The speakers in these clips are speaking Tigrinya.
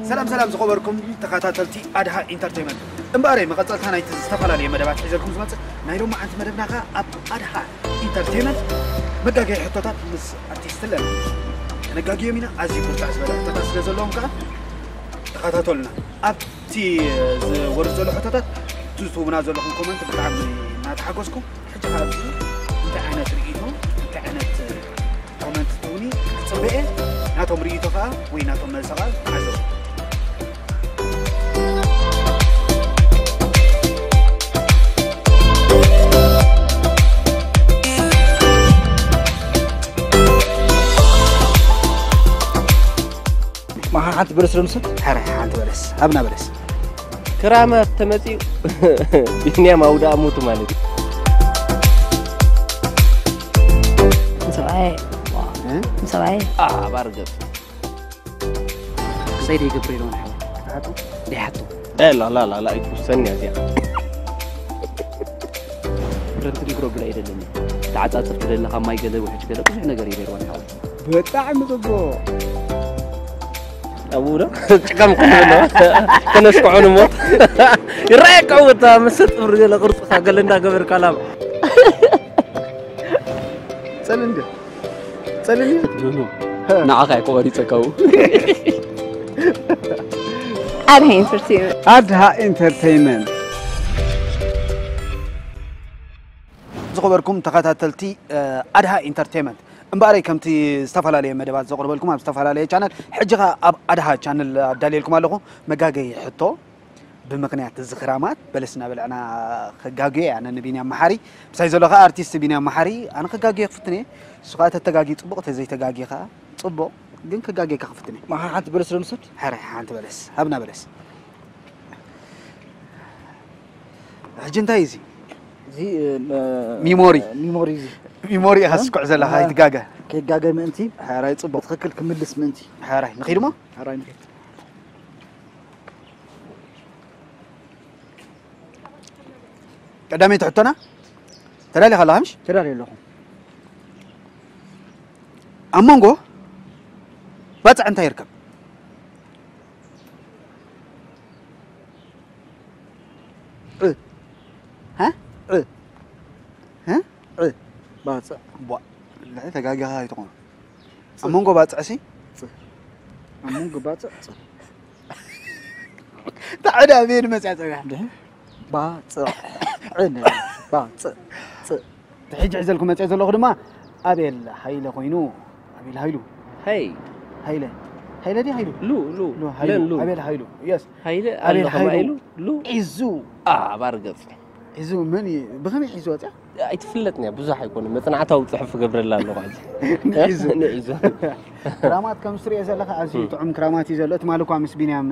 ሰላም ሰላም ዝኸበርኩም ተኸታተልቲ ኣድሃ ኢንተርቴይመንት፣ እምበኣረይ መቐጸልታ ናይቲ ዝተፈላለየ መደባት ሒዘልኩም ዝመጽእ ናይ ሎማዓንቲ መደብና ከኣ ኣብ ኣድሃ ኢንተርቴይመንት መጋገዪ ሕቶታት ምስ ኣርቲስት ኣለና። ከነጋግዮም ኢና። ኣዝዩ ብርትዕ ዝበለ ሕቶታት ስለ ዘለዎም ከኣ ተኸታተሉና። ኣብቲ ዝወርድ ዘሎ ሕቶታት እቲ ትህቡና ዘለኹም ኮመንት ብጣዕሚ እናተሓጎስኩ፣ ሕጂ ከኣ ኣብዚ እንታይ ዓይነት ርእይቶ፣ እንታይ ዓይነት ኮመንት ትህቡኒ ክጽበ እየ። ናቶም ርእይቶ ከኣ ወይ ናቶም መልሲ ከኣ ተዓዘቡ። መሓ ሓንቲ በለስ ዶ ንሰት? ሕረ ሓንቲ በለስ፣ ሃብና በለስ። ክራማት ተመጺኡ ቢንያም ኣውዳኣ ሞቱ ማለት እዩ። ሰብኣይ፣ እ? ሰብኣይ። ኣባር ገጽ። ክሳይ ደይገብር ኢሎም ሓው። ሓጡ? ደይሓጡ። እ፣ ላ፣ ላ፣ ላ፣ ላ፣ ኣይትውሰን እያ እዚኣ። ብረንት ሊግሮ ግዳ ኣይደለኒ። ተዓጻጸፍቲ ደለኻ ማይ ገለ ውሕጅ ገለ ብዙሕ ነገር እዩ ነይርዋ ሓው። ብጣዕሚ ጽቡቕ። ኣብኡ ዶ? ጭቃ ምኮነ ዘሎ። ተነስክዖን እሞ። ይረኣየካ እኮ እታ መሰጥ ብር ገለ ቅርጽኻ ገለ እንዳገበርካ ላብ። ጸልንዲ። ጸልንዲ። ዱኑ። ሀ። ንዓኻ እየ ቆሪጸካ ኣብኡ። ኣድሃ ኢንተርቴይመንት። ኣድሃ ኢንተርቴይመንት። ዝኸበርኩም ተኸታተልቲ፣ እ፣ ኣድሃ ኢንተርቴይመንት፣ እምበኣረይ ከምቲ ዝተፈላለየ መደባት ዘቕርበልኩም ኣብ ዝተፈላለየ ቻነል፣ ሕጂ ኸኣ ኣብ ኣድሃ ቻነል ኣዳልየልኩም ኣለኹ። መጋገዪ ሕቶ፣ ብምኽንያት እዚ ክራማት በለስ እናበልዕና ክጋግዮ እየ ኣነ ንቢንያም መሓሪ። ምሳይ ዘሎ ኸኣ ኣርቲስት ቢንያም መሓሪ። ኣነ ክጋግዮ ክፍትን እየ፣ ንሱ ኸኣ ተተጋግዩ ጽቡቕ፣ ተዘይተጋግዩ ኸኣ ጽቡቕ፣ ግን ክጋግየካ ክፍትን እየ። መሓ ሓንቲ በለስ ዶ ንውሰድ? ሕረ ሓንቲ በለስ፣ ሃብና በለስ። ሕጂ እንታይ እዩ እዚ? እዚ፣ እ፣ መ-፣ ሚሞሪ። ሚሞሪ እዚ። ሚሞሪ ኢኻ እ? ትስኩዕ ዘለኻ፣ እ። ኣይትጋገ። ከይጋገ ምእንቲ። ሕራይ ጽቡቕ። ብትኽክል ክምልስ ምእንቲ። ሕራይ፣ ንኺድ እሞ? ሕራይ ንኺድ። ቀዳመይቲ ሕቶና፣ ተዳሊኻ ኣለኻ ምሽ? ተዳልየ ኣለኹ። ኣብ መንጎ ባጽዕ እንታይ ይርከብ? ዕ። ሃ? ዕ። ሃ? ዕ። ባጽዕ። ቧ። ልዕሊ ተጋጊኻ ኣይትኾን። ጽ። ኣብ መንጎ ባጽዕሲ? ጽ። ኣብ መንጎ ባጽዕ ጽ። ታዕዳ ኣበየን መጽያ ጸብያ? ድሕ። ባጽዕ። ዕ። ባጽዕ። ጽ። እቲ ሕጂ ሒዘልኩም መጽየ ዘለኹ ድማ ኣቤል ሃይለ ኮይኑ፣ ኣቤል ሃይሉ። ሃይ። ሃይለ። ሃይለ ድዩ ሃይሉ? ሉ፣ ሉ። ሉ፣ ሃይሉ። ለን ሉ። ኣቤል ሃይሉ። የስ። ሃይለ ኣቤል ኣሎ ሃይሉ። ከማይ ኢሉ? ሉ። ዒዙ። ኣ፣ ባር ገጽ። ዒዙ መን እዩ? ብኸመይ ዒዙ ወጽያ? ኣይትፍለጥን እያ፣ ብዙሕ ኣይኮነ። መጽናዕታዊ ጽሑፍ እገብረላ ኣለኹ ሕጂ። ንዒዙ። ንዒዙ። ክራማት ከም እትሪኦ ዘለኻ ኣዝዩ እም። ጥዑም ክራማት እዩ ዘሎ። ትማሊ እኳ ምስ ቢንያም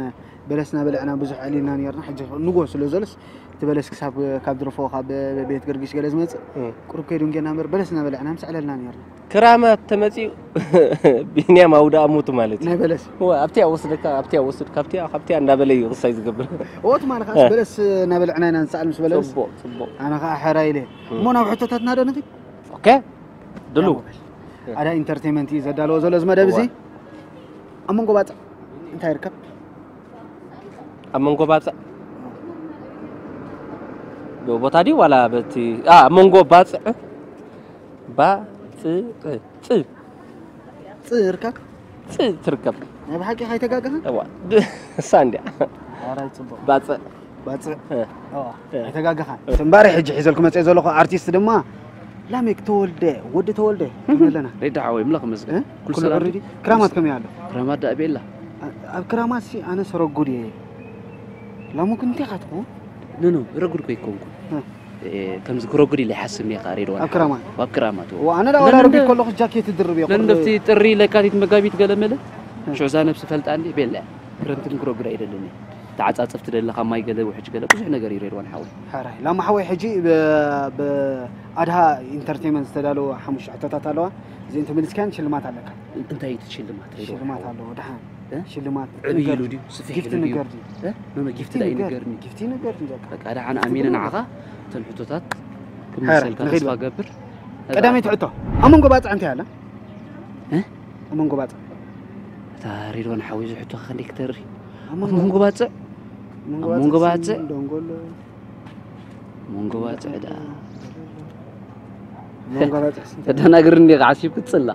በለስ እናበለዕና ብዙሕ ኣዕሊልና ነይርና። ሕጂ ንጎ ስለ ዘሎስ እቲ በለስ ክሳብ ካብ ድርፎ ካብ ቤት ገርጊስ ገለ ዝመጽእ እም። ቁሩብ ከይዱ እንጌና እምበር በለስ እናበለዕና ምስ ኣዕለልና ነይርና። ክራማት ተመጺኡ ቢንያም ኣውዳኣ ሙቱ ማለት እዩ። ናይ በለስ። እወ፣ ኣብቲ ኣወስደካ፣ ኣብቲ ኣወስድ፣ ካብቲ፣ ካብቲ እንዳበለ እዩ ክሳይ ዝገብር። እወ፣ ትማሊ ከኣስ እ። በለስ እናበለዕና ኢና ንሰኣል ምስ በለስ። ጽቡቕ፣ ጽቡቕ። ኣነ ከኣ ሕራይ ኢለ። እም። እሞ ናብ ሕቶታትና ዶ ንኺድ? ኦኬ። ድሉ። ያው በል። ኣዳ ኢንተርቴይመንት እዩ ዘዳለዎ ዘሎ እዚ መደብ እዚ። እወ። ኣብ መንጎ ባጽዕ እንታይ ይርከብ? ኣብ መንጎ ባጽዕ ቦታ ድዩ ዋላ በቲ፣ ኣ፣ ኣብ መንጎ ባጽዕ፣ ባጽዕ፣ ጽ። ጽ ይርከብ? ጽ ትርከብ። ናይ ብሓቂ ከይተጋገኻ? እዋ፣ ድ-፣ እሳ እንድያ። ኣራይ ጽቡቕ። ባጽዕ። ባጽዕ። እ። እዋ፣ እ። ኣይተጋገኻን። እ። እቲ እምበኣር ሕጂ ሒዘልኩም መጽየ ዘለኹ ኣርቲስት ድማ ላሜክ ተወልደ፣ ወዲ ተወልደ፣ ትብለና። ሬዳ ሓወይ፣ ኣምላኽ ይመስገን። እ? ኩሉ ኩሉ ሰላም ኦልሬዲ? ድዩ? ክራማት ከመይ ኣሎ? ክራማት ደኣ ኣቤላ። ኣ-፣ ኣብ ክራማት ሲ ኣነ ሰረጉድ እየ። ላሙ ግን እንታይ ኢኻ ትኸውን? ኖ፣ ኖ፣ ረጉድ እኮ ኣይኮንኩን። እ። እ፣ ከምዚ ክረጉድ ኢለ ይሓስብ እየ፣ ሬድዋን ኣብ ሓወይ። ክራማት? ኣብ ክራማት፣ እዎ። ዋ፣ ኣነ ደኣ ለን ወላ ረጉድ እንደ-፣ ከለኹ ጃኬት እድርብ እየ፣ ለን ቁሩብ። እንደፍቲ ጥሪ፣ ለካቲት፣ መጋቢት ገለ መለ፣ እ። ሽዑ እዛ ነብሲ ፈልጣ እንዲ፣ ቤላ እያ። ክረምቲ ግን ክረጉድ ኣይደልን እየ። ተዓጻጸፍቲ ደለኻ ማይ ገለ ውሕጅ ገለ ብዙሕ ነገር እዩ ሬድዋን ሓወይ። ሕራይ። ላማ ሓወይ ሕጂ ብ-፣ ብኣድሃ ኢንተርቴይመንት ዝተዳለወ ሓሙሽተ ሕቶታት ኣለዋ። እዚአን ተመሊስካየን ሽልማት ኣለካ። እን-፣ እንታይ እዩ እቲ ሽልማት ሬድዋን ሽልማት ሓወይ? ኣለዎ። ደሓን። እ? ሽልማት ዕብይ ንገር-፣ ኢሉ ድዩ? ስፍሕ ጊፍቲ ኢሉ ድዩ? ንገር ድዩ? እ? ኖ፣ ኖ፣ ጊፍቲ ጊፍቲ ዳኣ ንገር። ይንገርኒ። ጊፍቲ ንገር ድዩ በቃ? በቃ ደሓን ጊፍቲ ኣሚነ ንገር። ንዓኻ እተን ሕቶታት ሕራይ፣ ክምልሰልካ ንኺድ ተስፋ በል። ገብር። ቀዳመይቲ ሕቶ። ኣብ መንጎ ባጽዕ እንታይ ኣላ? እ? ኣብ መንጎ ባጽዕ። እታ ሬድዋን ሓወይ እዚ ሕቶኻ ክንደይ ክተሪ? ኣብ መንጎ ባጽዕ፣ ኣብ መንጎ ባጽዕ፣ ደንጎሎ፣ መንጎ ባጽዕ ዳ መንጎ ባጽዕ ስንት? ተደናግር እንዲ ዓሲብ ክጽላ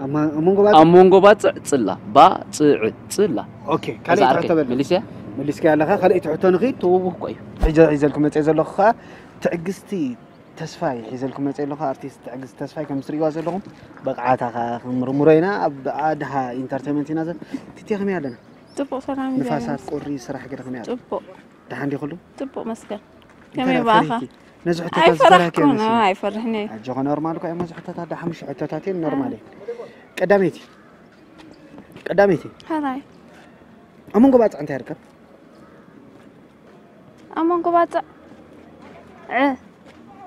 ኣብ ማ- ኣብ መንጎ ባጽዕ ኣብ መንጎ ባጽዕ ጽላ ባጽዕ ጽላ ኦኬ። ካልእ እዛ ዓርከይ ትሕቶ በል። መሊስያ መሊስካ ኣለኻ። ካልእ ትሕቶ ንኺድ። ትውውህ እኮ እዩ። ሕጂ ሒዘልኩም መጽእ ዘለኹ ከኣ ትዕግስቲ ተስፋይ ሒዘልኩም መጽእ ኣለኹ። ኣርቲስት ትዕግስቲ ተስፋይ ከም ትርእይዋ ዘለኹም ብቕዓታ ከኣ ክንምርምሮ ኢና። ኣብ ኣድሃ ኢንተርቴይመንት ኢና ዘ- ቲቲ ከመይ ኣለና? ጽቡቕ ሰላም እዩ ንፋሳት ዘመስ። ቁሪ ስራሕ ገለ ከመይ ኣሎ? ጽቡቕ ደሓን ዲኹሉ? ጽቡቕ መስገን። እንታይ ከመይ ደኣ ባኻ? ፈሪህኪ? ነዚ ሕቶታት ዝፈራህኪ ኣይፈራሕኩን። ይመስል። ኣይፈርሕን እየ። ኣጆኸ ኖርማል እኮ እዮም። እዚ ሕቶታት ደሓ ሓሙሽተ ሕቶታት እዮም ኖርማል እዩ። ቀዳመይቲ ቀዳመይቲ ሓራይ ኣብ መንጎ ባጽዕ እንታይ ይርከብ? ኣብ መንጎ ባጽዕ ዕ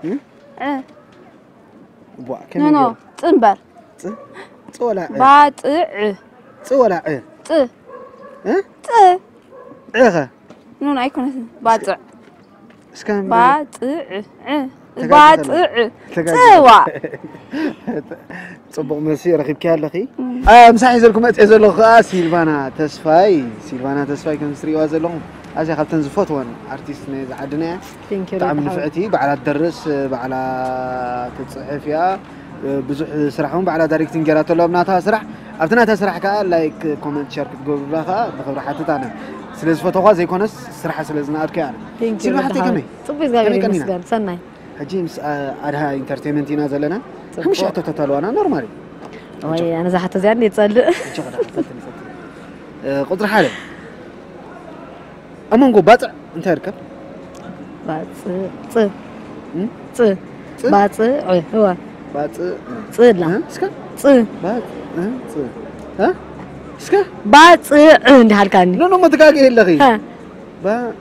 እም? ዕ ቧ ከመይ ኖኖ ገይሩ? ጽንበር ጽ ጽ ወላ ዕ? ባጽዕ ጽ ወላ ዕ? ጽ እ? ጽ ዕኸ? ኖኖ ኣይኮነትን። ባጽዕ እስከ ባጽዕ ዕ ተጋግዘ ባጽዕ ተጋግዘ ጽዋ ጽቡቕ መልሲ ረኺብኪ ኣለኺ። አ፣ ምሳሕ ሒዘልኩም መጽእ ዘለኹ ከኣ ሲልቫና ተስፋይ። ሲልቫና ተስፋይ ከም ትርእይዋ ዘለኹም ኣዝያ ካብተን ዝፈትወን ኣርቲስት ናይ ዝዓድና እያ። Thank you ብጣዕሚ ዳሓ። ንፍዕቲ ባዕላ ትደርስ፣ ባዕላ ትጽሕፍ እያ። ብዙሕ ስራሕ እውን ባዕላ ዳይሬክቲንግ ገይራቶ ኣሎ ኣብ ናታ ስራሕ። ኣብቲ ናታ ስራሕ ከኣ ላይክ፣ ኮመንት፣ ሸር ክትገብሩላ ከኣ ብኽብሪ ሓትት ኣነ። ስለ ዝፈተኳ ዘይኮነስ ስራሓ ስለ ዝነኣድኩ እያ ኣነ። Thank you ሲልቫ ሓተይ ዳሓ። ከመይ? ጽቡቅ እግዚኣብሔር ከመይ ቀኒና? ይመስገን። ሰናይ። ሕጂ ምስ ኣ- ኣድሃ ኢንተርቴይመንት ኢና ዘለና። ጽቡቅ። ሓሙሽተ ሕቶታት ኣለዋና ኖርማል እዩ። ወይ ኣነ ዝሓቶ እዚኣ እንዴት ጸልእ። ሕጂ ኸዳ ፈትን ፈትን። እ፣ ቁጽሪ ሓደ ኣብ መንጎ ባጽዕ እንታይ ይርከብ? ባጽዕ ፅ እም? ፅ ፅ? ባጽዕ እወ ባጽዕ ጽላ እ? እስከ ፅ ባጽዕ እ? ፅ እ? እስከ ባጽዕ እንዲህ አልካኒ። ኖ ኖ መተጋገ የለኺ ሀ ባ-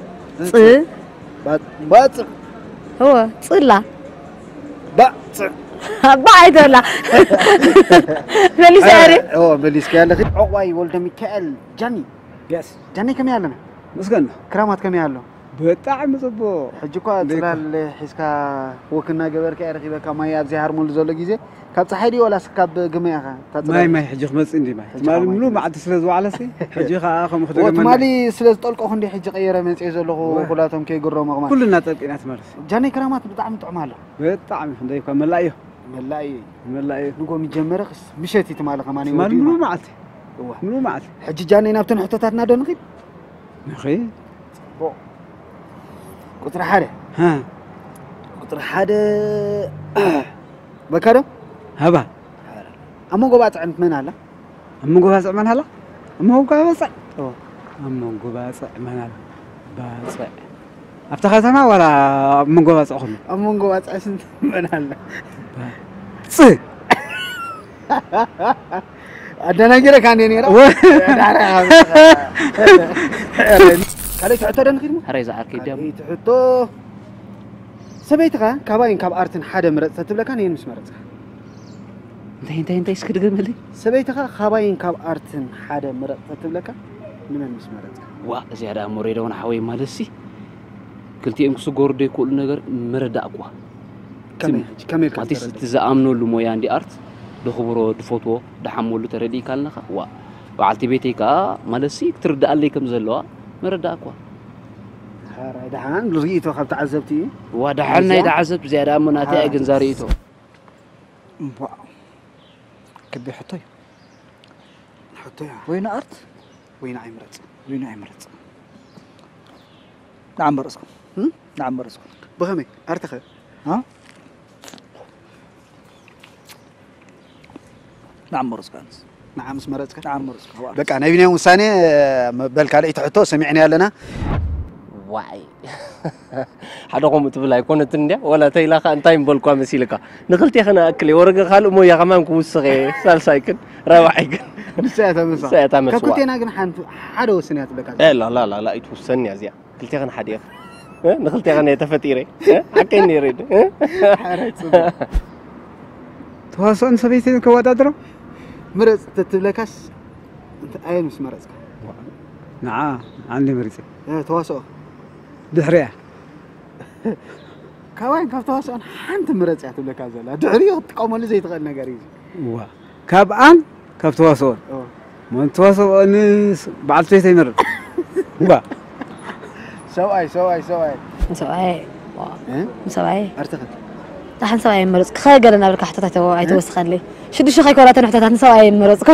ፅ ባ- ባጽዕ እወ ጽላ ባጽዕ ባ ኣይተላ መሊሰ ያሬ ኦ መሊስካ ያለኺ። ዕቑባይ ወልደ ሚካኤል ጃኒ የስ ጃኒ ከመይ ኣለና? ምስገና ክራማት ከመይ ኣሎ? ብጣዕሚ ጽቡቕ ሕጂ እኳ እንዴት? ጽላል ሒዝካ ወክ እናገበርካ እየ ረኺበካ። ማይ ኣብዚ ሃርሙሉ ዘሎ ግዜ ካብ ፀሓይ ድዩ ዋላስ ካብ ግመ ኢኻ? እታ ጽላል ማይ ማይ ሕጂ ክመጽእ እንዲ ማይ ሕጂ ትማሊ ከማይ ምሉእ ክመጽእ። መዓልቲ ስለ ዝወዓለሲ ሕጂ ከዓ ከምኡ ወ- ክደገመና ትማሊ ስለ ዝጠልቆ ክንዲ ሕጂ ቀይረ መፅእ ዘለኹ ወ- ኩላቶም ከይግረሙ ኸማን ኩልና ጠልቂና ትማሊ ጃኒ ክራማት ብጣዕሚ ጥዑም ኣሎ። ብጣዕሚ ክንደይ እኳ መላእ እዩ መላእ እዩ። መላእ እዩ ንጎ ምጀመረስ ምሸት እዩ ትማሊ ከማን ትማሊ ወዲኡ ምሉእ ማለት መዓልቲ እዋ። ምሉእ መዓልቲ ሕጂ ጃኒ ናብቲ ንሕቶታትና ዶ ንኺድ? ንኺድ ቁፅሪ ሓደ ሃ ቁፅሪ ሓደ በካ ዶ ሃባ ኣብ መንጎ ባፅዕንት መን ኣላ? ኣብ መንጎ ባፅዕ መን ኣላ ኣብ መንጎ ባፅዕ ኦ። ኣብ መንጎ ባፅዕ መን ኣላ ባፅዕ ኣብታ ከተማ ዋላ ኣብ መንጎ ባፅዕ ኩሉ ኣብ መንጎ ባፅዕ ስንት መን ኣላ? ፅ ኣደናጊረካ እንደ ነራ ወ- ካልኣይቲ ሕቶ ዶ ንኺድ? ሕራይ ዝዓርከይ ድያም ካልኣይቲ ሕቶ ሰበይትኻ ካባይን ካብ ኣርትን ሓደ ምረፅ ተትብለካ ነየን ምስ መረፅካ? እንታይ እንታይ እንታይ እስኪ ድገመለይ ሰበይትኻ ካባይን ካብ ኣርትን ሓደ ምረፅ ተትብለካ ንመን ምስ መረፅካ? ዋ እዚኣ ደኣ ሞሬዳ እውን ሓወይ ማለት ሲ ክልቲኦም ክስገሩ ዘይክእሉ ነገር መረዳእኩዋ ከመይ ሕጂ ከመይ ኢልካ ማለት ትረዳ? እቲ ዝኣምነሉ ሞያ እንዲ ኣርት ድኽብሮ ድፈትዎ ድሓመሉ ተረዲእካ ኣለኻ ዋ በዓልቲ ቤተይ ከዓ ማለት ሲ ክትርድኣለይ ከም ዘለዋ መረዳእኩዋ ሓራይ ደሓን ርእይቶ ካብ ተዓዘብቲ እዩ ዋ ደሓን ናይ እዚኣ? ተዓዘብቲ እዚኣ ደኣ እሞ ናተይ ሓራይ። ኣግንዛሪ እቶ እምቧ ከቢድ ሕቶ እዩ ሕቶ እያ ወይ ንኣርት ወይ ንዓይ ምረፅ ወይ ንዓይ ምረፅ ንዓም መረፅኩም እም? ንዓም መረፅኩም ብኸመይ ኣርትኸ እ? ንዓም መረፅኩ ኣነስ ንዓ ምስ መረፅካ ንዓም መረፅኩ በቃ ናይ ቢንያም ውሳኔ በል ካልኣይቲ ሕቶ ሰሚዕና ኣለና ዋይ ሓደ ከምኡ ትብል ኣይኮነትን እንድያ ወላ ተይላ ከዓ እንታይ ምበልኳ መሲልካ ንክልቴ ከነኣክል እየ ወረገ ካልእ ሞያ ከማን ክውስኽ እየ ሳልሳይ ግን ራብዓይ ግን ንሳ እያ ተመሳ ንሳ እያ ተመሳ። ካብ ክልቴና ግን ሓንቲ ሓደ ወስን እያ ትብለካ ላላላ ኣይትውሰን እያ እዚኣ ክልቴኽን ሓደ ኢኻ እ? ንክልቴኽን እየ ተፈጢረ እ? ሓቀይ ነይረ እ? ሓራይ ጽቡቅ ተዋስኦን ሰበይትን ከወዳድሮ ምረፅ ተትብለካስ እንታይ ኣየን ምስ መረፅካ ንዓ ንዓንዲ መሪፀ እ፣ ተዋስኦ ድሕሪያ ካባይን ካብ ተዋስኦን ሓንቲ ምረፅ እያ ትብለካ ዘላ ድሕሪኡ ክትጥቀመሉ ዘይትኽእል ነገር እዩ እዋ ካብኣን ካብ ተዋስኦን ኦ። መን ተዋስኦ ንስ በዓልቲ ቤተይ መረፅ ዋ ሰብኣይ ሰብኣይ ሰብኣይ ሰብኣይ እ? ሰብኣይ ኣርትኸ ዳሓን ሰብኣይ መረፅኩ ከገለ ናብልካ ሕቶታት ኣይተ- ኣይተወስኸለይ ሽዱሽተ ከይኮራተን ሕቶታት ንሰብኣይ መረፅኩ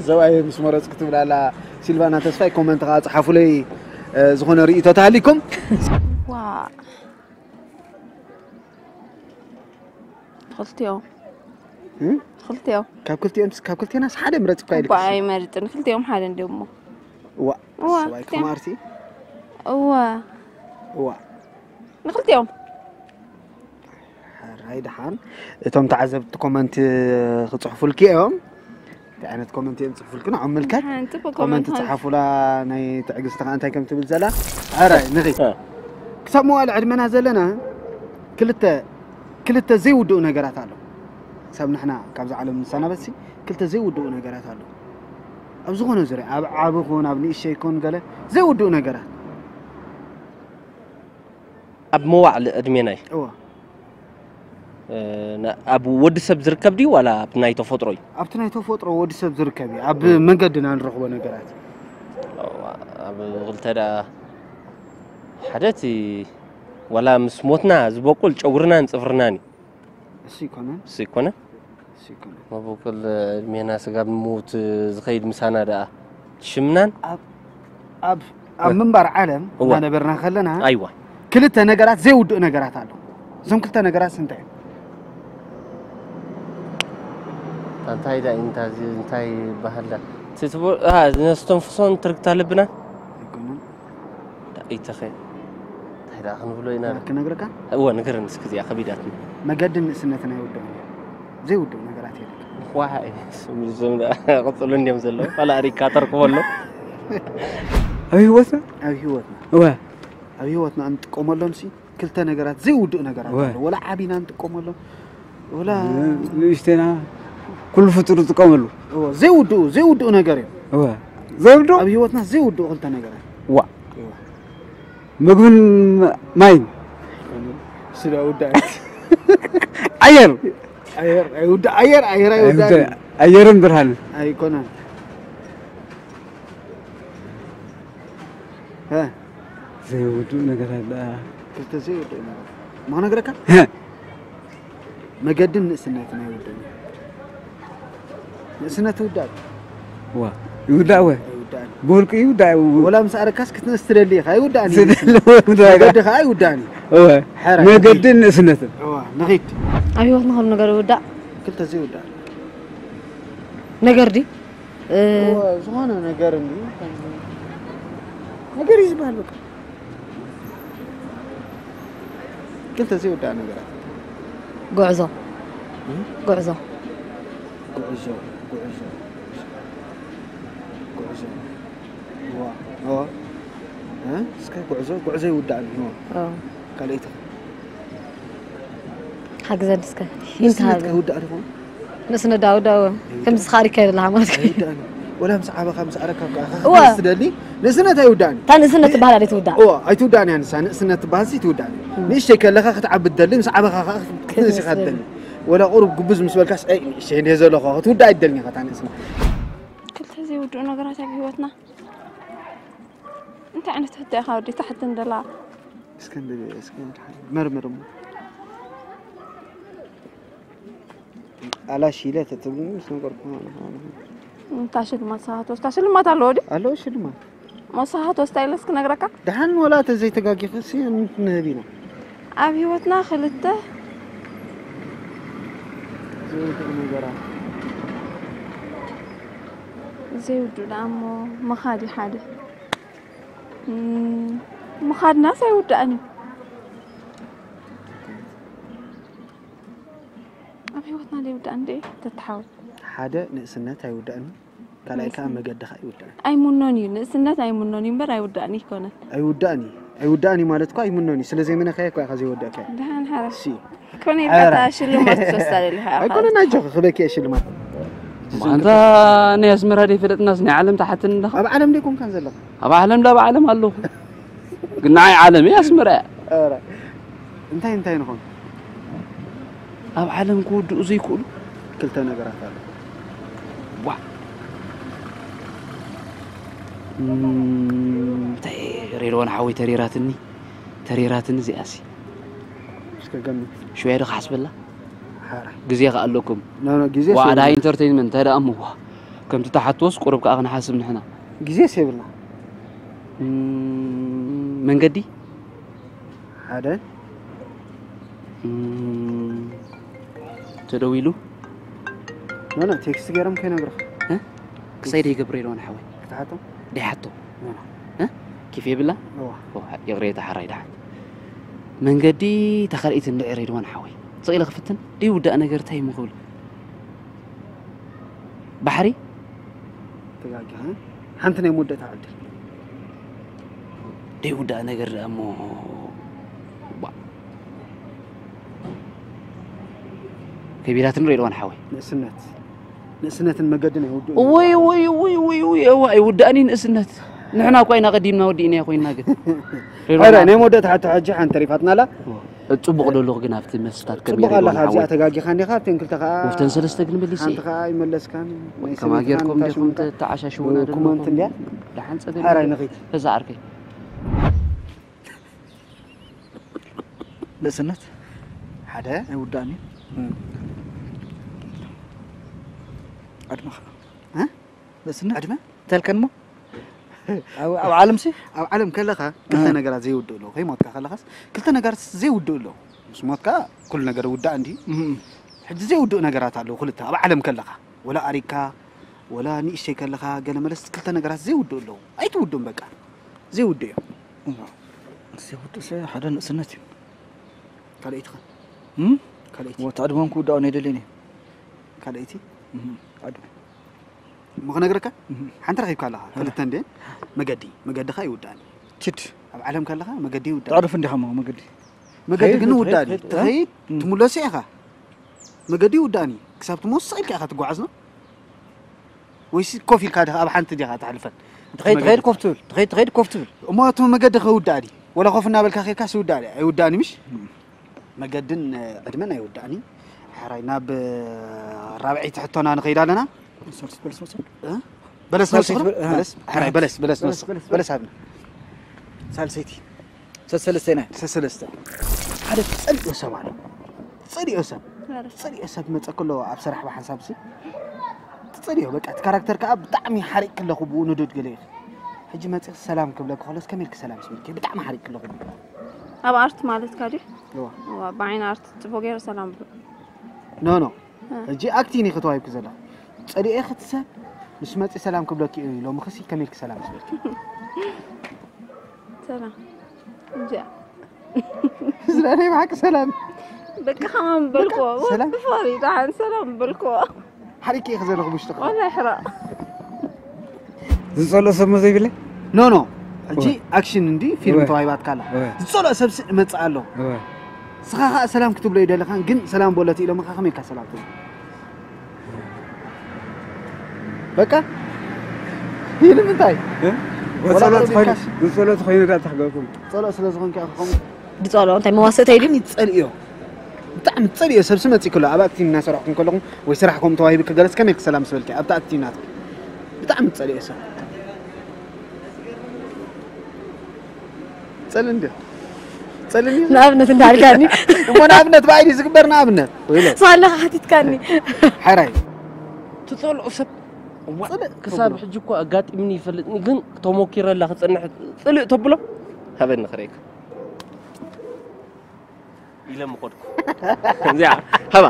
ሰብኣይ ምስ መረፅኩ ትብል ኣላ። ሲልቫና ተስፋይ ኮመንት ከዓ ፀሓፉለይ። እ፣ ዝኾነ ርእይቶ ተሃሊኩም ዋ ክልቲኦም እ? ክልቲኦም ካብ ክልቲኦም ካብ ክልቴናስ ሓደ ምረፅ እኳ እባ ኢልካ ኣይመርፅን ክልቲኦም ሓደ እንዲሞ ዋ ዋ፣ ሰብኣይ ክልቲኦም። ከማርቲ እዋ ዋ ንክልቲኦም ሕራይ ደሓን እቶም ተዓዘብቲ ኮመንት ክፅሕፉልኪ እዮም። እንታይ ዓይነት ኮመንት እዮም ፅሕፉልኪ ንዖም ምልከት ሓንቲ ኮመንት ኮመንት ፀሓፉላ። ናይ ትዕግስቲ ከዓ እንታይ ከም ትብል ዘላ ሕራይ ንኺ ክሳብ መዋል ዕድመና ዘለና ክልተ ክልተ ዘይውድኡ ነገራት ኣሎ። ክሳብ ንሕና ካብዛ ዓለም ንሰናበትሲ ክልተ ዘይውድኡ ነገራት ኣሎ። ኣብ ዝኾነ ዙርያ ኣብ ዓቢ ኹን ኣብ ንእሽተይ ኮን ገለ ዘይውድኡ ነገራት ኣብ መዋዕሊ ዕድሜና እዩ እዋ እ፣ ና- ኣብ ወዲ ሰብ ዝርከብ ድዩ ዋላ ኣብ ናይ ተፈጥሮ እዩ ኣብቲ ናይ ተፈጥሮ ወዲ ሰብ ዝርከብ እዩ። ኣብ መንገድና ንረኽቦ ነገራት ኣብ ክልተ ደኣ ሓደ እቲ ዋላ ምስ ሞትና ዝበቁል ጨጉርናን ፅፍርናን እዩ እሱ ይኮነ እሱ ይኮነ እሱ ይኮነ መበቆል እድሜና ስጋብ ንሞት ዝኸይድ ምሳና ደኣ ሽምናን ኣብ ኣብ ኣብ ምንባር ዓለም እዋ። እናነበርና ከለና ኣይዋ ክልተ ነገራት ዘይውድእ ነገራት ኣሎ። እዞም ክልተ ነገራት እንታይ እዮም? እንታይ ዳ እንታይ እንታይ ይበሃል ዳ እቲ ትቦ- አ፣ ነስተንፍሶን ትርግታ ልብና ኣይኮነን። ይተኸ እንታይ ደኣ ክንብሎ ኢና ዳ? ክነግረካ እወ ንገረኒ እስኪ እዚኣ ከቢዳትኒ መገድን ንእስነትን ኣይውድእን እዩ። ዘይውድእ ነገራት የለን። ዋይ ስምዞም ዳ ቅፅሉ እንዲዮም ዘለዉ ካላ ሪካ ተርክቦ ኣሎ ኣብ ህይወትና ኣብ ህይወትና እወ ኣብ ህይወትና እንጥቀመሎም ሲ ክልተ ነገራት ዘይውድእ ነገራት እወ። ኣሎ። ወላ ዓቢና እንጥቀመሎም ወላ ንእሽተና ኩሉ ፍጡር ዝጥቀመሉ እወ፣ ዘይውድኡ ዘይውድኡ ነገር እዮም። እወ ዘብዶ ኣብ ህይወትና ዘይውድኡ ክልተ ነገራት ዋ ምግብን ማይን ስለ ውዳእ ኣየር ኣየር ኣይውዳእ ኣየር ኣየር ኣይውዳእ ኣየርን ብርሃንን ኣይኮነን። እ ዘይውድኡ ነገራት ደኣ ክልተ ዘይውድኡ ነገር ማ ነግረካ ሀ፣ መገድን ንእስነትን ኣይውድእን። ንእስነት ይውዳእ ዋ ይውዳእ ወ ኣይውዳእን። ብውልቂ ይውዳእ ወላ ምስ ኣረካስ ክትንእስ ትደሊ ኢኻ ኣይውዳእን። ዝደለዎ ይውዳእ መገዲ ከዓ ኣይውዳእን። እወ ሕራይ። መገድን ንእስነትን እዋ ንኺድ ኣብ ህይወትና ኩሉ ነገር ይውዳእ ክልተ ዘይውዳእ ነገር ድዩ እ፣ እወ፣ ዝኾነ ነገር እንዲ ነገር እዩ ዝበሃል በቃ ክልተ ዘይውዳእ ነገራት ጉዕዞ እ? ጉዕዞ ጉዕዞ ጉዕዞ ጉዕዞ ዋ ዋ እ? እስከ ጉዕዞ ጉዕዞ ይውዳእ እዩ ኦ፣ ካልኣይቲ ሓግዘኒ እስከ ንእስነት ይንተሃብ ከይውዳእ ድኾን ንእስነት ዳውዳ ከምዚ ዝኻሪካ ዘለኻ ማለት እዩ ኣይውዳእን። ወላ ምስ ዓበኻ ምስ ኣረካ እወ። ትደሊ ንእስነት ኣይውዳእን። እታ ንእስነት ትበሃል ኣደ ትውዳእ እወ ኣይትውዳእን እያ ንሳ ንእስነት ትበሃል ሲ ትውዳእን። ንእሽተይ ከለኻ ክትዓቢ ትደሊ ምስ ዓበኻ ከዓ ክትንእስ ኢኻ ትደሊ። ወላ ቁሩብ ግብዝ ምስ በልካስ ኣይ ንእሽተይ እንደ ዘለኹ ክትውዳእ ኣይደልን ኢኻ እታ ንእስነት። ክልተ ዘይውድኡ ነገራት ኣብ ህይወትና እንታይ ዓይነት ሕቶ ኢኻ ወዲ ትሓትን ደላ እስከ እንደ እስከ መርምር እሞ ኣላሽ ኢለ ተትብሉኒ ምስ ነገርኩ እንታይ ሽልማት ሰሓት ወስታ ሽልማት ኣለዎ ድዩ ኣለዎ ሽልማት መሳሓት ወስታ ኢለ እስኪ ነግረካ ደሓን ወላ ተዘይተጋጊኽሲ ንህብ ኢና ኣብ ህይወትና ክልተ ዘይውድኡ ነገራት ዘይውድኡ ደኣ እሞ ምኻድ እዩ ሓደ እም፣ ምኻድናስ ኣይውዳእን እዩ ኣብ ህይወትና ዘይውዳእ እንደ ተተሓወል ሓደ ንእስነት ኣይውዳእን ካልኣይ ከዓ መገድኻ ኣይውዳእን ኣይሙኖን እዩ ንእስነት ኣይሙኖን እዩ እምበር ኣይውዳእን ይኮነን ኣይውዳእን እዩ ኣይውዳእን እዩ ማለት እኳ ኣይምኖን እዩ ስለ ዘይመነካየ እኳ ኢኻ ዘይወደእካዮ ደሓን ሓረ ሲ ኮነ ኢልካ ሽልማት ትወስዳ ደሊኻ ኣይኮነ ናጆ ክበኪ ሽልማት ኣንታ ናይ ኣስመራ ደይ ፈለጥናስ ናይ ዓለም ተሓትን ኣለኻ ኣብ ዓለም ደይ ኮንካን ዘለኻ ኣብ ዓለም ዳ ኣብ ዓለም ኣለኹ ግን ንዓይ ዓለም እያ ኣስመራ እያ ኧረ እንታይ እንታይ ንኾን ኣብ ዓለም ክውድኡ ዘይክእሉ ክልተ ነገራት ኣሎ ዋ እም፣ እንታይ ሬድዋን ሓወይ ተሪራትኒ፣ ተሪራትኒ እዚኣሲ። እስከ ገምት። ሽወያ ዶ ክሓስበላ? ሓራ ግዜ ከኣ ኣለኩም። ኖ ኖ ግዜ ዋዕዳ ሰው- ኢንተርቴይንመንት እንታይ ደኣ እሞ ዋ። ከምቲ ተሓትዎስ ቁሩብ ከኣ ክንሓስብ ንሕና። ግዜ የብልና። እም፣ መንገዲ ሓደ እም፣ ተደዊሉ ኖ ኖ ቴክስት ገይሮም ከይነግርኻ ክሳይ ደይ ገብረ ኢልዋን ሓወይ ክትሓቶም ደይ ሓቶ ኖ ኖ እ? ኪፍ የብላ እዋ ይቕሬታ ሓራይ ደሓን መንገዲ ተኸልኢት እንድዒ ሬድዋን ሓወይ ስቕ ኢለ ክፍትን ደይውዳእ ነገር እንታይ እሞ ክብል ባሕሪ ተጋጊኻ ሓንቲ ናይ መወዳእታ ዕድል ደይውዳእ ነገር ደኣ እሞ ባ- ከቢዳትኒ ሬድዋን ሓወይ ንእስነት ንእስነትን መገድን ኣይውድኡ ወይ ወይ ወይ ወይ ወይ እዋ ኣይውዳእኒ ንእስነት ንሕና እኳ ኢና ቀዲምና ወዲእናዮ ኮይንና ግን ኧረ ናይ መወዳእታ ሕቶ ሕጂ ሓንቲ ተሪፋትናላ ጽቡቕ ዶ ኣለኹ ግን ኣብቲ መስታት ጽቡቕ ኣለኻ ኣብዚኣ ተጋጊኻ እንዲኻ ኣብተን ክልተ ከዓ ወፍተን ሰለስተ ግን መሊሰ ሓንቲ ከዓ ይመለስካን ናይ ከማ ሰበይትኻ ጌርኩም ንታ ዲኹም ሽሙንታ ተተዓሻሽዎ ኮመንት እንድያ ደሓን ጸገም ሓራይ የለን። ንኺድ እዛ ዓርከይ ንእስነት ሓደ ኣይውዳእን እዩ እም። ዕድመኻ እ? ንእስነት ዕድመ ተልከን ሞ ኣብ ኣብ ዓለም ሲ ኣብ ዓለም ከለኻ ክልተ እ። ነገራት ዘይውድእ ኣለዉ ከይሞትካ ከለኻስ ክልተ ነገራት ዘይውድእ ኣለዉ ምስ ሞትካ ኩሉ ነገር ውዳእ እንዲ እም። ሕጂ ዘይውድእ ነገራት ኣለዉ ክልተ ኣብ ዓለም ከለኻ ወላ ኣሪካ ወላ ንእሽተይ ከለኻ ገለ መለስ ክልተ ነገራት ዘይውድእ ኣለዉ ኣይትውድእም በቃ ዘይውድእ እዮም ዘይውድእ ሲ ሓደ ንእስነት እዩ ካልኣይቲ ኸ እም? ካልኣይቲ ወታ ዕድመን ክውዳኦ ናይ ደልየን እዩ ካልኣይቲ እም። ዕድመ እሞ ክነግረካ እም። ሓንቲ ረኺብካ ኣለኻ ክልተ እንደ መገዲ መገድኻ ይውዳእኒ ችድ ኣብ ዓለም ከለኻ መገዲ ይውዳእ ተዕርፍ እንዲኻ ሞ መገዲ መገዲ ከይድ ግን ከይድ ውዳእኒ ከይድ ትኸይድ እም። ትምለሶ ኢኻ መገዲ ይውዳእኒ ክሳብ ትመውስቕ ኢልካ ኢኻ ትጓዓዝ ነው ወይስ ኮፍ ኢልካ ዲኻ ኣብ ሓንቲ ዲኻ ትሓልፈን ትኸይድ ትኸይድ ኮፍ ትብል ትኸይድ ትኸይድ ኮፍ ትብል እሞ እቲ መገዲ ከውዳእ ድዩ ወላ ኮፍ እናበልካ ኸይድካ ስውዳእ ድዩ ኣይውዳእኒ ምሽ መገድን ዕድመን ኣይውዳእኒ ሓራይ ናብ ራብዐይቲ ሕቶና ንኸይድ ኣለና በለስ መጽእ እ? በለስ ሳልሰይቲ ንወስኽ በ- እ። በለስ ሓራይ በለስ በለስ ንወስኽ በለስ፣ በለስ። በለስ ሃብና ሳልሰይቲ ሰሰለስተና ሰሰለስተ ሓደ ትጸልዮ ሰብ ኣሎ ትጸልዮ ሰብ ትጸልዮ ሰብ መጸ ከሎ ኣብ ስራሕ ብሓንሳብ ሲ ትጸልዮ በቃ እቲ ካራክተር ከዓ ብጣዕሚ ሓሪቅ ክለኹ ብኡ ንዱድ ገለ ኢኺ ሕጂ መጺኽ ሰላም ክብለክ ከሎስ ከመይ ኢልክ ሰላም ስብልክ ብጣዕሚ ሓሪቅ ክለኹ ብኡ ኣብ ኣርት ማለትካ ድዩ እዋ እዋ ብዓይኒ ኣርት ጽቡቅ ገይረ ሰላም ብሎ ኖ ኖ ሕጂ ኣክቲን ኢኺ ተዋሂብኪ ዘለኹ ጸሊኤ ክትሰብ ምስ መጺ ሰላም ክብለኪ እዩ ሎሚ ክሲ ከመይ ኢልኪ ሰላም ስበልኪ ሰላም እዚኣ ስለ ናይ ብሓቂ ሰላም በቃ ከማን በልክዎ ሰላም። ብፋሪ ደሓን ሰላም በልክዎ ሓሪቂ ኢኺ ዘለኹ ውሽጥኻ ዋላ ይሕራቕ ዝጸልኦ ሰብ መዘይብለ ኖ ኖ ሕጂ ወይ። ኣክሽን እንዲ ፊልም ወይ። ተዋሂባትካ ኣላ ወይ። ዝጸልኦ ሰብ ስ- መጽእ ኣለኹ ወይ። ስኻ ኸዓ ሰላም ክትብሎ ይደለኻን ግን ሰላም በለት ኢሎምኻ ከመይ ኢልካ ሰላም ትብል በቃ ይህ ንምንታይ እ? ወጸሎት ወላ ኮይኑ ካሽ። ዝጸሎት ኮይኑ ዳ ተሕገኩም ጸልኦ ስለ ዝኾንካ ኢኻ ከምኡ ብጸልኦ እንታይ መዋሰተይ ድዩ ብጣዕሚ ትጸልእዮ ብጣዕሚ ትጸልእዮ ሰብ ስመጽእ ከሎ ኣብ ኣክቲንግ እናሰራሕኩም ከለኹም ወይ ስራሕኩም ተዋሂብክ ገለስ ከመይ ክሰላም ስበልኪ ኣብቲ ኣክቲንግ ናትክ ብጣዕሚ ትጸልእዮ ሰብ ጸል እንዲ ጸል እንዲ ንኣብነት እንዳልካኒ እሞ ንኣብነት ብኣይዲ ዝግበር ንኣብነት ወይለ ሳለኻ ሓቲትካኒ ሓራይ ትጸልኦ ሰብ እዋ፣ ጽልእ ክሳብ ሕጂ እኮ ኣጋጢምኒ ይፈልጥኒ ግን ተሞኪረላ ክጸንሕ ጽልእ ተብሎ ሃበኒ ክረይካ ኢለ ምኾድኩ እዚኣ ሃባ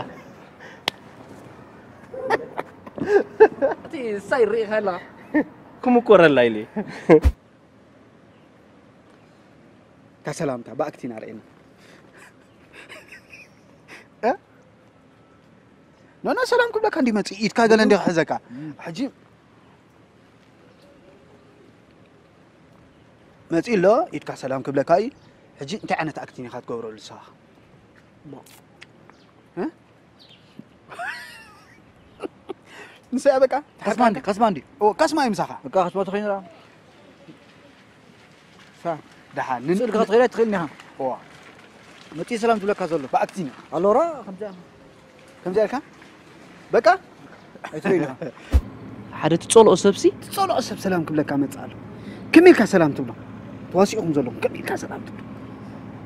እቲ እሳ ይርኢ ከላ ክምኮረላ ኢለ እታ ሰላምታ ብኣክቲና ርኤና እ? ኖ ኖ ሰላም ክብለካ እንዲ መፂ ኢድካ ገለ እንዲ ክሕዘካ ሕጂ መፂ ኣሎ ኢድካ ሰላም ክብለካ እዩ ሕጂ እንታይ ዓይነት ኣክቲን ኢኻ ትገብረሉ ንስኻ እ? ንስያ በቃ ከስማ እንዲ ከስማ እንዲ ኦ፣ ካስማ እዩ ምሳኻ በቃ ከስማ ተኸይንራ ደሓን ንን- ስእልካ ትኸይድ ኣይትኽእልን ኢኻ ኦ፣ መፂ ሰላም ትብለካ ዘሎ ብኣክቲን ኣሎራ ከምዚኣ ከምዚ ኢልካ በቃ ኣይትኽእል ኢኻ ሓደ ትጸልኦ ሰብሲ ትጸልኦ ሰብ ሰላም ክብለካ መጽእ ኣሎ ከመይ ኢልካ ሰላም ትብሎ ተዋሲእኹም ዘለኹም ከመይ ኢልካ ሰላም ትብሉ?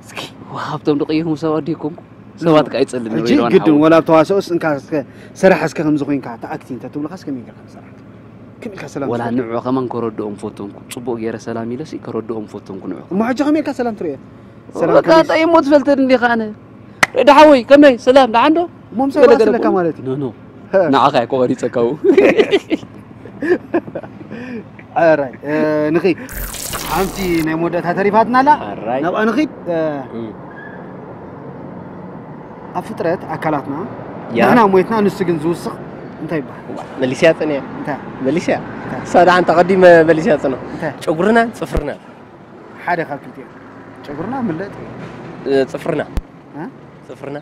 እስኪ ሃብቶም ድቕይኹም ሰባት ድይኮንኩ ሰባት ከ ኣይጸልን ሕጂ ግድን ወላ ኣብ ተዋሰኦስ እንካ እስከ ሰራሕ እስከ ከምዚ ኮይንካ ተኣክቲ እንተ ትብልኻስ ከመይ ጌርካ ትሰርሕ? ከመይ ኢልካ ሰላም ወላ ትሰርሕ? ንዑ ከማን ከረድኦም ፈተንኩ ጽቡቕ ገይረ ሰላም ኢለሲ ከረድኦም ፈተንኩ ንዑ እሞ ሕጂ ከመይ ኢልካ ሰላም ትርእዮ? ሰላም በቃ ከመይ- ጠይሞ ትፈልጠ እንዲኻ ኣነ ደሓወይ ከመይ ሰላም ደሓንዶ እሞ ምሳይ ባስለካ ማለት እዩ ኖ ኖ ንዓኻ እኮ ቀሪጸካው ኣራይ ንኺድ ሓንቲ ናይ መወዳእታ ተሪፋትና ኣላ ኣራይ ናብኣ ንኺድ እ፣ እም። ኣብ ፍጥረት ኣካላትና ያ። ንሕና ሞይትና ንሱ ግን ዝውስኽ እንታይ ይበሃል መሊስያ ጽንያ እንታይ መሊስያ እንታይ ሳዳ ኣንታ ቀዲመ መሊስያ ጽኖ እንታይ ጨጉርና ጽፍርና ሓደ ካብ ክልቲኦም ጨጉርና ምለጥ እ፣ ጽፍርና እ? ጽፍርና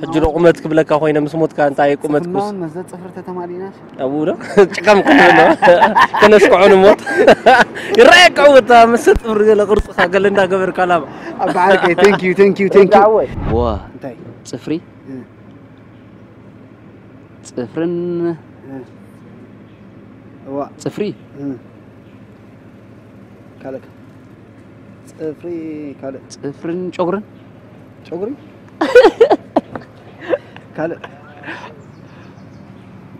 ሕጂ ዶ ቁመት ክብለካ ኮይነ ምስ ሞትካ እንታይ ቁመት ኩስ ጽፍርናውን መዘ ጽፍሪ ተተማሊእናስ ኣብኡ ዶ ጭቃም ክብሎ ከነስክዖ ንሞት ይረኣየካ ውታ መሰ ጽፍሪ ገለ ቅርጽኻ ገለ እንዳገበርካ ላባ ኣብ በዓል ከይ thank you thank you thank you ዋ እንታይ ጽፍሪ እ፣ ጽፍርን እ፣ እዋ ጽፍሪ እ፣ ካልእ ጽፍሪ ካልእ ጽፍርን ጨጉርን ጨጉሪ ካልእ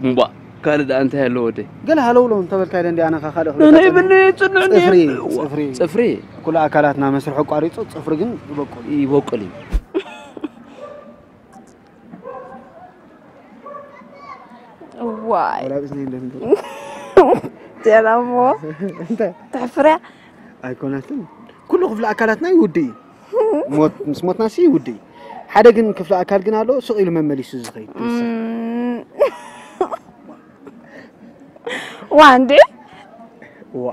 እምባ ካልእ ደኣ እንታይ ኣለዎ ወደይ ገለ ሃለውለው እንተበልካ ኢለ እንዲ ኣነ ኸ ካልእ ነነይ ክብለካ ብነይ ጽንዕኒ ጽፍሪ ጽፍሪ ጽፍሪ ኩሉ ኣካላትና መስርሑ ኣቋሪጹ ጽፍሪ ግን ይበቁል ይበቁል እዩ ዋይ ወላ ብእዝነይ እንደምዶ ጀላሞ እንታይ ተሕፍርያ ኣይኮነትን ኩሉ ክፍሊ ኣካላትና ይውዲ እዩ ሞት ምስ ሞትናሲ ይውዲ እዩ ሓደ ግን ክፍሊ ኣካል ግን ኣሎ ስቕ ኢሉ መመሊሱ ዝኸይድ ዋ እንዴ ዋ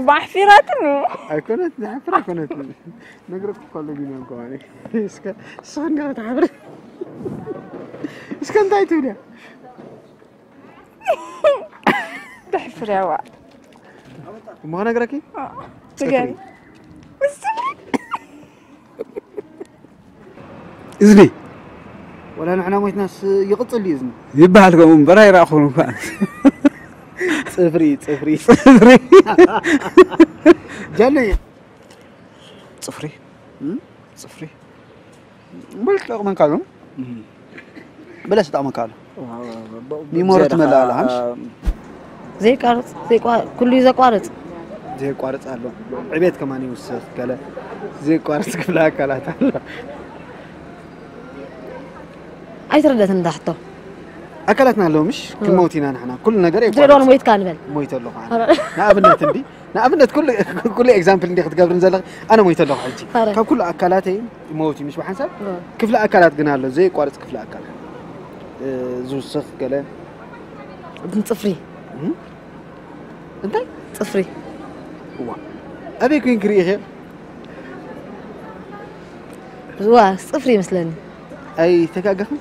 ባሕፊራትኒ ኣይኮነት ዝሓፍር ኣይኮነት ነግረኩ ከሎ ቢንያም ከዋኒ እስከ እስኻ እንዲኻ ትሓፍር እስከ እንታይ ትብልያ ተሕፍርያ ዋ እሞ ክነግረኪ ትገን እዝኒ ወላ ንሕና ሞይትናስ ይቕጽል እዩ እዝኒ ይበሃል ከምኡ እምበር ኣይረኣኹን እኳ ጽፍሪ ጽፍሪ ጃለ ጽፍሪ እም? ጽፍሪ በለስ ጠቕመካ ኣሎ በለስ ጠቕመካ ኣሎ ሚሞሪ ትመልእ ኣላ ሓምሽ ዘይቋርጽ ዘይቋ- ኩሉ እዩ ዘቋርጽ ዘየቋርጽ ኣሎ ዕቤት ከማን ይውስኽ ገለ ዘየቋርጽ ክፍለ ኣካላት ኣሎ ኣይትረደትን እንዳ ሕቶ ኣካላትና ኣለዎ ምሽ ክንመውት ኢና ንሕና ኩሉ ነገር ድሬዳዋን ሞይትካ ንበል ሞይተ ኣለኹ ኣነ። ንኣብነት እንዲ ንኣብነት ኩሉ ኩሉ ኤግዛምፕል እንዲ ክትገብርን ዘለኽ ኣነ ሞይተ ኣለኹ ሕጂ ኣረ። ካብ ኩሉ ኣካላተይ መውት እዩ ምሽ ብሓንሳብ እ። ክፍለ ኣካላት ግን ኣሎ ዘይቋርጽ ክፍለ ኣካል እ፣ ዝውስኽ ገለ ግን ጽፍሪ እም? እንታይ ጽፍሪ ዋ ኣበይ ኮይን ክርኢ ኸ ዋ ጽፍሪ ይመስለኒ ኣይተጋገኽን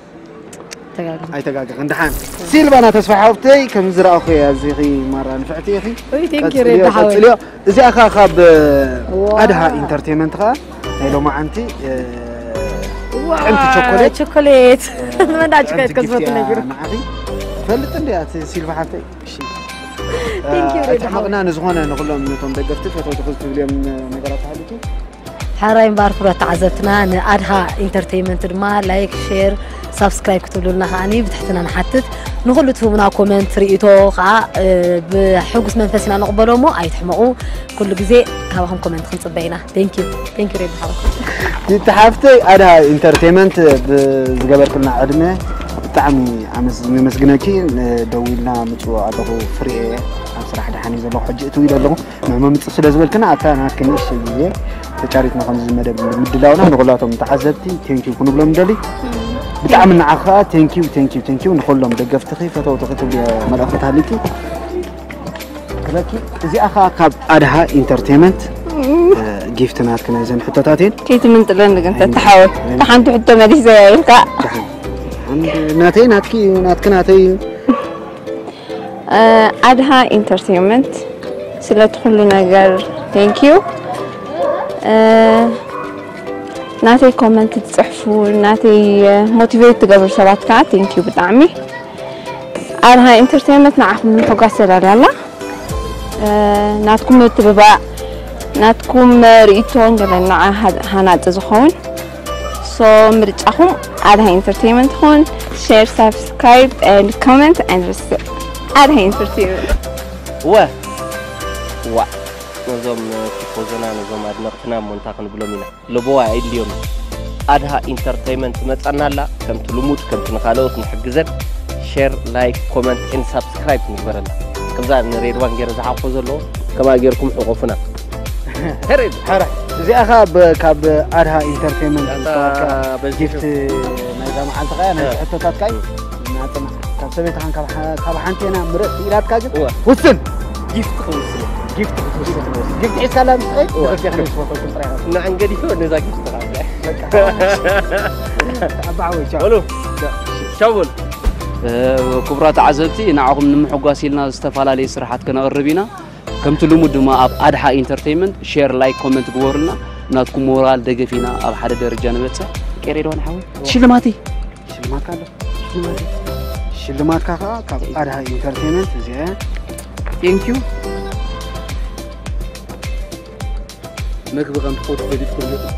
ተጋግዞ ኣይተጋገኽን ደሓን ሲልቫና ተስፋ ሓብተይ ከም ዝረኣኹ እያ እዚኺ ማራ ንፍዕቲ ኢኺ ወይ thank you ቀጽልዮ ሬዳ ሓወይ ቀጽልዮ እዚኣ ኸ ካብ ዋ። ኣድሃ ኢንተርቴንመንት ኸኣ ናይ ሎማዓንቲ እ፣ ዋ ጥዕምቲ ቸኮሌት ቸኮሌት እ፣ መዳ ቸኮሌት ጥዕምቲ ከዝፈቱ ጊፍት እያ ነግሩ ንዓኺ ትፈልጥ እንድያ እቲ ሲልቫ ሓብተይ እሺ Thank you ሬዳ ሓወይ ተሕመቕና ንዝኾነ ንኩሎም ነቶም ደገፍቲ ፈተውቲ ክትብልዮም ነገራት ተሃሊኪ ሓራይ እምበኣር ክብረት ተዓዘብትና ንኣድሃ ኢንተርቴይመንት ድማ ላይክ ሼር ሳብስክራይብ ክትብሉልና ከዓኒ ብትሕትና ንሓትት ንኩሉ ትህቡና ኮመንት ርእቶ ከዓ እ፣ ብሕጉስ መንፈስ ኢና ንቕበሎ እሞ ኣይትሕመቑ ኩሉ ግዜ ካባኹም ኮመንት ክንፅበ ኢና ቴንኪዩ ቴንኪዩ ሬዲ ሓወይ ጊፍት ሓፍተይ ኣድሃ ኢንተርቴይመንት ብዝገበርክልና ዕድመ ብጣዕሚ ኣመስ- ነመስግነኪ ደዊልና ምፅኡ ኣለኹ ፍርኤ ኣብ ስራሕ ደሓን እዩ ዘለኹ ሕጂ እትው ኢለ ኣለኹ መመምፅእ ስለ ዝበልክና ኣብታ ናትኪ ንእሽተይ ግዜ ተጫሪትና ከምዚ መደብ ምድላውና ንኩላቶም ተዓዘብቲ ቴንኪዩ ክንብሎም ንደሊ ብጣዕሚ ንዓኻ ቴንኪዩ ቴንኪዩ ቴንኪዩ ንኩሎም ደገፍትኺ ፈተውትኺ ትብልዮ መልእኽቲ ተሃሊኪ ክበኪ እዚኣ ኸዓ ካብ ኣድሃ ኢንተርቴይመንት ጊፍት ናትኪ ናይዘን ሕቶታት እየን ከይትምንጥለኒ ግን ተተሓወል ሓንቲ ሕቶ መሊስ ዘያይልካ ናተይ ናትኪ ናትኪ ናተይ ኣድሃ ኢንተርቴይመንት ስለቲ ኩሉ ነገር ቴንኪዩ ናተይ ኮመንት ትፅሕፉ ናተይ ሞቲቬት ትገብሩ ሰባት ከዓ ቴንኪዩ ብጣዕሚ ኣድሃ ኢንተርቴይመንት ንዓኹም ንምሕጓስ ተዳልያ ኣላ ናትኩም ምትብባዕ ናትኩም ርእይቶ ንገረና፣ ሃ- ሃናጺ ዝኸውን። So ምርጫኹም ኣድሃ ኢንተርቴይንመንት ይኹን። Share, subscribe and comment and respect ኣድሃ ኢንተርቴይንመንት። ወ ዋ ነዞም ቲፎዞና ነዞም ኣድነቕትና እሞ እንታይ ክንብሎም ኢና? ለቦዋ ኣይድልዮም። ኣድሃ ኢንተርቴይመንት ትመጸና ኣላ። ከምቲ ልሙድ ከምቲ ንኻልኦት ንሕግዘን ሼር፣ ላይክ፣ ኮመንት ኤን ሳብስክራይብ ንግበረላ። ከምዛ ንሬድዋን ገይረ ዝሓቆ ዘለዎ ከማ ገይርኩም ሕቆፉና። ሕራይ እዚኣ ኸዓ ብ- ካብ ኣድሃ ኢንተርቴይመንት ዝተዋካ ጊፍት ናይዛ መዓልቲ ኸዓ ናይዚ ሕቶታት ኸዓ ናጽና ካብ ሰበይትኻን ካብ ሓ- ካብ ሓንቲ ና ምረጽ ኢላትካ ግን እወ። ውስን ጊፍት ክውስን ጊፍት ክትውስን ጊፍት ሒዝካላ ምስተኸይ እወ። ብክልቲኣኽን ስፖርት ጥራይ ኢኻ ንዓን ገዲፈ ነዛ ጊፍት ኻዓ ኣባዓወይ ቻው በሉ ቻው በሉ ክቡራት ተዓዘብቲ ንዓኹም ንምሕጓስ ኢልና ዝተፈላለዩ ስራሓት ከነቕርብ ኢና። ከምቲ ልሙድ ድማ ኣብ ኣድሓ ኢንተርቴይመንት ሼር፣ ላይክ፣ ኮመንት ግበሩልና። ናትኩም ሞራል ደገፊና ኣብ ሓደ ደረጃ ንበጽሕ። ቄሬ ዶ ንሓወይ ሽልማተይ ሽልማትካ ኣሎ ሽልማትካ ከዓ ካብ ኣድሃ ኢንተርቴይመንት እዚኣ ቴንኪዩ መግቢ ከም ትፈቱ ፈሊጥኩም ዲኹም?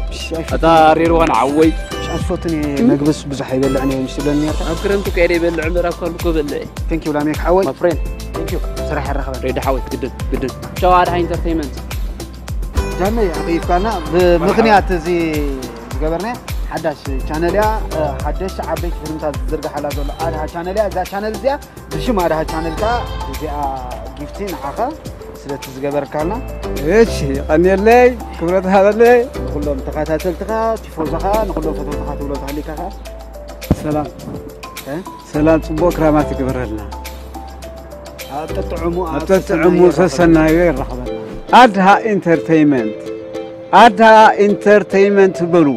እታ ሬድዋን ዓወይ ኣይትፈቱን እየ መግብስ ብዙሕ ኣይበልዕን እየ ምስ ትብለኒ ነርካ ኣብ ክረምቲ ከይደ ይበልዕ ምዕራብ ካልኩ በልዕ ቴንኪዩ ላሜክ ሓወይ ማፍሬን ቴንኪዩ ስራሕ የራኸበን ሬዲ ሓወይ ግድን ግድን ቻው ኣድሓ ኢንተርቴይመንት ጃመይ ኣኸይፍካና ብምኽንያት እዚ ዝገበርና ሓዳሽ ቻነል እያ ሓደሽ ዓበይቲ ፊልምታት ዝዝርግሓላ ዘሎ ኣድሃ ቻነል እያ እዛ ቻነል እዚኣ ብሽም ኣድሃ ቻነል ከዓ እዚኣ ጊፍቲ ንዓኻ ስለቲ ዝገበርካልና እሺ ቀንየለይ ክብረት ሃበለይ ንኩሎም ተኸታተልትኻ ቲፎዞኻ ንኩሎም ፈተውትኻ ትብሎ ተሃሊካ ከዓ ሰላም እ? ሰላም ፅቡቅ ክራማት ይግበረልና ኣብ ጥጥዕሙ ኣብ ኣብ ተጥዕሙ ሰሰናዩ ሰሰናዮ ይራኸበልና ኣድሃ ኢንተርቴይመንት ኣድሃ ኢንተርቴይመንት በሉ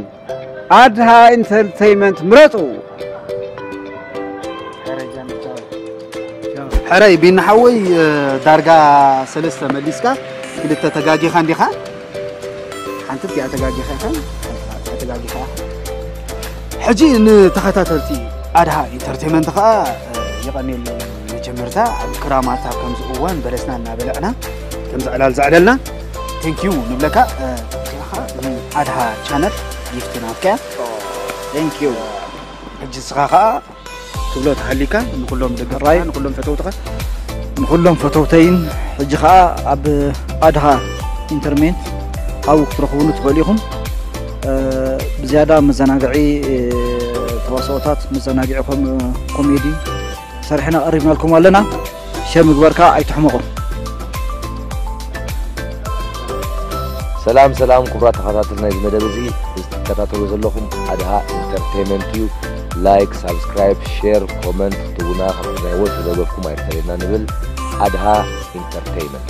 ኣድሃ ኢንተርቴይመንት ምረፁ ሕረይ ቢና ሓወይ ዳርጋ ሰለስተ መሊስካ ክልተ ተጋጊኻ እንዲኻ ሓንቲ እቲኣ ተጋጊኻ ኢኻ ተጋጊኻ ሕጂ ንተኸታተልቲ ኣድሃ ኢንተርቴይመንት ከዓ የቐኒል መጀመርታ ኣብ ክራማታ ከምዚ እዋን በለስና እናበለዕና ከምዚ ዕላል ዘዕለልና ቴንኪዩ ንብለካ እዚኻ ኣድሃ ቻነል ጊፍቲ ናትካ ቴንኪዩ ሕጂ ስኻ ከዓ ትብሎ ተሃሊካ ንኩሎም ደገፍካ ንኩሎም ፈተውትኻ ንኩሎም ፈተውተይን ሕጂ ከዓ ኣብ ኣድሃ ኢንተርሜንት ኣብኡ ክትረኽቡኒ ትኽእሉ ኢኹም ብዝያዳ መዘናግዒ ተዋስኦታት መዘናግዒ ኮሜዲ ሰርሕና ቀሪብናልኩም ኣለና ሸር ምግባርካ ኣይትሕመቑ ሰላም ሰላም ክቡራት ተኸታተል ናይዚ መደብ እዚ እዚ ትከታተሉ ዘለኹም ኣድሃ ኢንተርቴይመንት እዩ ላይክ ሳብስክራይብ ሼር ኮመንት ክትቡና ካብ ትዛይቦ ተዘገብኩም ኣይፈለየና ንብል ኣድሃ ኢንተርቴይመንት